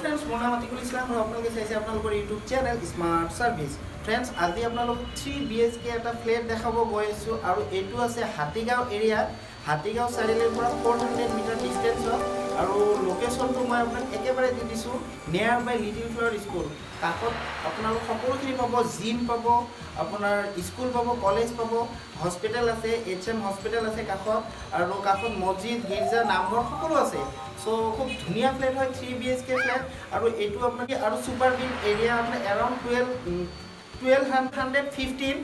Friends, মোৰ নাম আতিকুল ইছলাম আৰু আপোনালোকে চাইছে আপোনালোকৰ YouTube channel smart service. Friends, আজি আপোনালোক 3 বিএইচকে এটা ফ্লেট দেখাব গৈ আছোঁ আৰু এইটো আছে হাতীগাঁও এৰিয়া, হাতীগাঁও চাৰিআলিৰ পৰা 400 মিটাৰ ডিষ্টেঞ্চত। আৰু লোকেশ্যনটো মই আপোনাক একেবাৰে দি দিছোঁ, নিয়াৰ বাই লিটিল ফ্লাৱাৰ স্কুল। কাষত আপোনালোক সকলোখিনি পাব, জিম পাব, আপোনাৰ স্কুল পাব, কলেজ পাব, হস্পিটেল আছে, এইচএম হস্পিটেল আছে কাষত আৰু কাষত মছজিদ, গীৰ্জা, নামঘৰ সকলো আছে। চ' খুব ধুনীয়া ফ্লেট হয়, 3 বিএইচকে ফ্লেট। আৰু এইটো আপোনাৰ আৰু ছুপাৰ বিল্ট এৰিয়া, আপোনাৰ এৰাউণ্ড 1215।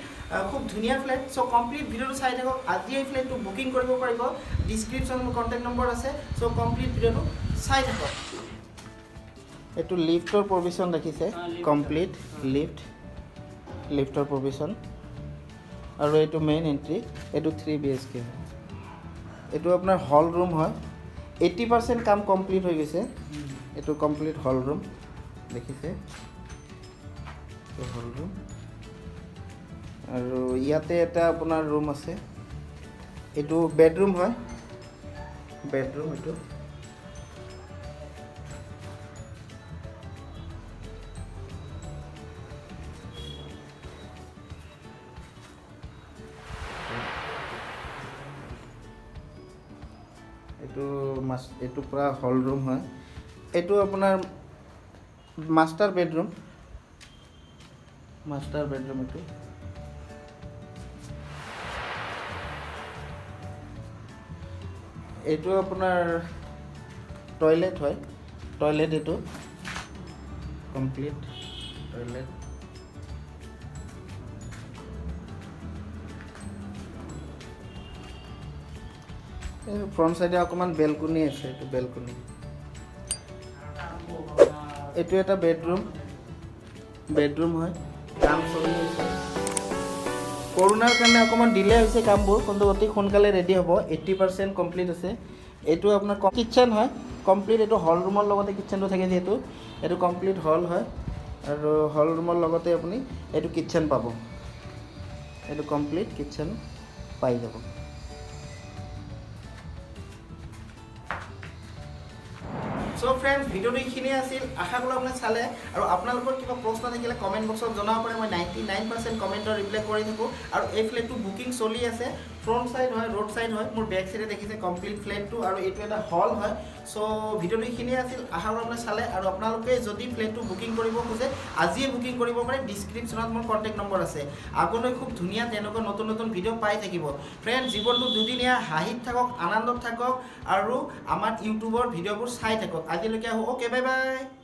খুব ধুনীয়া ফ্লেট। চ' কমপ্লিট ভিডিঅ'টো চাই থাকক। আজি এই ফ্লেটটো বুকিং কৰিব পাৰিব। ডিছক্ৰিপশ্যনত মোৰ কণ্টেক্ট নম্বৰ আছে। চ' কমপ্লিট ভিডিঅ'টো চাই থাকক। এইটো লিফ্টৰ প্ৰভিশ্যন ৰাখিছে। কমপ্লিট লিফ্টৰ প্ৰভিশ্যন। আৰু এইটো মেইন এণ্ট্ৰি। এইটো 3 বিএইচকে। এইটো আপোনাৰ হল ৰুম হয়। 80% কাম কমপ্লিট হৈ গৈছে। এইটো কমপ্লিট হল ৰুম দেখিছে, এইটো হল ৰুম। আৰু ইয়াতে এটা আপোনাৰ ৰুম আছে। এইটো বেডৰুম হয়, বেডৰুম এইটো। এইটো পূৰা হল ৰুম হয়। এইটো আপোনাৰ মাষ্টাৰ বেডৰুম, মাষ্টাৰ বেডৰুম এইটো। এইটো আপোনাৰ টয়লেট হয়, টয়লেট এইটো কমপ্লিট টয়লেট। এই ফ্ৰণ্ট চাইডে অকণমান বেলকনি আছে, এইটো বেলকনি। এইটো এটা বেডৰুম, বেডৰুম হয়। কাম চলি আছে। কৰোণাৰ কাৰণে অকণমান ডিলে হৈছে কামবোৰ, কিন্তু অতি সোনকালে ৰেডি হ'ব। 80% কমপ্লিট আছে। এইটো আপোনাৰ কিটচেন হয় কমপ্লিট। এইটো হল ৰুমৰ লগতে কিটচেনটো থাকে, যিহেতু এইটো কমপ্লিট হল হয় আৰু হল ৰুমৰ লগতে আপুনি এইটো কিটচেন পাব। এইটো কমপ্লিট কিটচেন পাই যাব। চ' ফ্ৰেণ্ডছ, ভিডিঅ'টো এইখিনিয়ে আছিল। আশা কৰোঁ আপোনালোকে চালে আৰু আপোনালোকৰ কিবা প্ৰশ্ন থাকিলে কমেণ্ট বক্সত জনাব পাৰে। মই 99% কমেণ্টৰ ৰিপ্লাই কৰি থাকোঁ। আৰু এই ফ্লেটটো বুকিং চলি আছে। ফ্ৰণ্ট চাইড হয়, ৰোড চাইড হয়। মোৰ বেক চাইডে দেখিছে কমপ্লিট ফ্লেটটো আৰু এইটো এটা হল হয়। চ' ভিডিঅ'টো এইখিনিয়ে আছিল। আশা কৰোঁ আপোনালোকে চালে আৰু আপোনালোকে যদি ফ্লেটটো বুকিং কৰিব খোজে, আজিয়ে বুকিং কৰিব পাৰে। ডিছক্ৰিপশ্যনত মোৰ কণ্টেক্ট নম্বৰ আছে। আগলৈ খুব ধুনীয়া তেনেকুৱা নতুন নতুন ভিডিঅ' পাই থাকিব। ফ্ৰেণ্ড, জীৱনটো দুদিনীয়া, হাঁহিত থাকক, আনন্দত থাকক আৰু আমাৰ ইউটিউবৰ ভিডিঅ'বোৰ চাই থাকক। আজিলৈকে আহোঁ। Okay, bye bye.